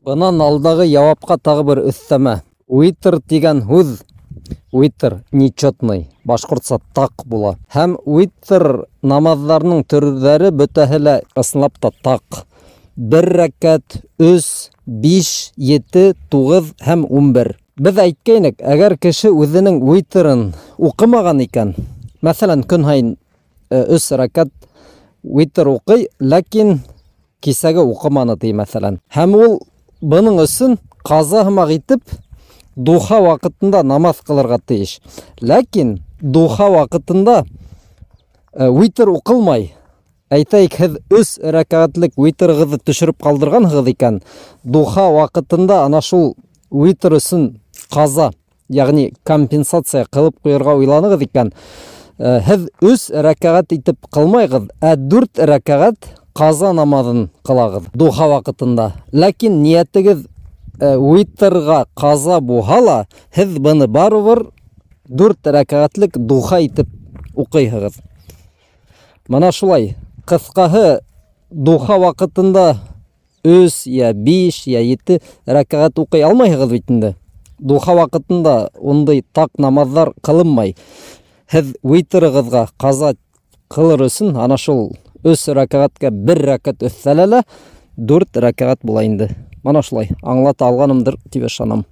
Бынан алдағы яуапҡа тағы бер өҫтәмә. Витр тигән һүҙ, витр нечетный, башҡортса таҡ була. Һәм витр намаҙҙарының төрҙәре бөтәһе лә ысынлап та таҡ. Бер рәкәт, 3, 5, 7, 9 һәм 11. Беҙ әйткәйнек, әгәр кеше үҙенең витрын уҡымаған икән, мәҫәлән, көн һайын 3 рәкәт витр уҡый, ләкин кисәге уҡыманы ти, мәҫәлән. Һәм ул бының өсөн ҡаза һымаҡ итеп духа ваҡытында намаҙ ҡылырға тейеш. Ләкин духа ваҡытында витр уҡылмай. Әйтәйек, һеҙ 3 рәкәғәтлек витрығыҙҙы төшөрөп ҡалдырғанһығыҙ икән, духа ваҡытында ана шул витр өсөн ҡаза, йәғни компенсация ҡылып ҡуйырға уйланығыҙ икән, һеҙ 3 рәкәғәт итеп ҡылмайғыҙ, ә 4 рәкәғәт ҡаза намаҙын ҡылағыҙ духа ваҡытында. Ләкин ниәтегеҙ витрға ҡаза булһа ла, һеҙ быны барыбер 4 рәкәғәтлек духа итеп уҡыйһығыҙ. Мына шулай. Ҡыҫҡаһы, духа ваҡытында 3 йә 5 йә 7 рәкәғәт уҡый алмайһығыҙ бит инде. Духа ваҡытында ундай таҡ намаҙҙар ҡылынмай. Һеҙ витрығыҙға ҡаза ҡылыр өсөн ана шул 3 рәкәғәткә 1 рәкәт өҫтәлә лә 4 рәкәғәт була инде. Мына шулай аңлата алғанымдыр тип ышанам.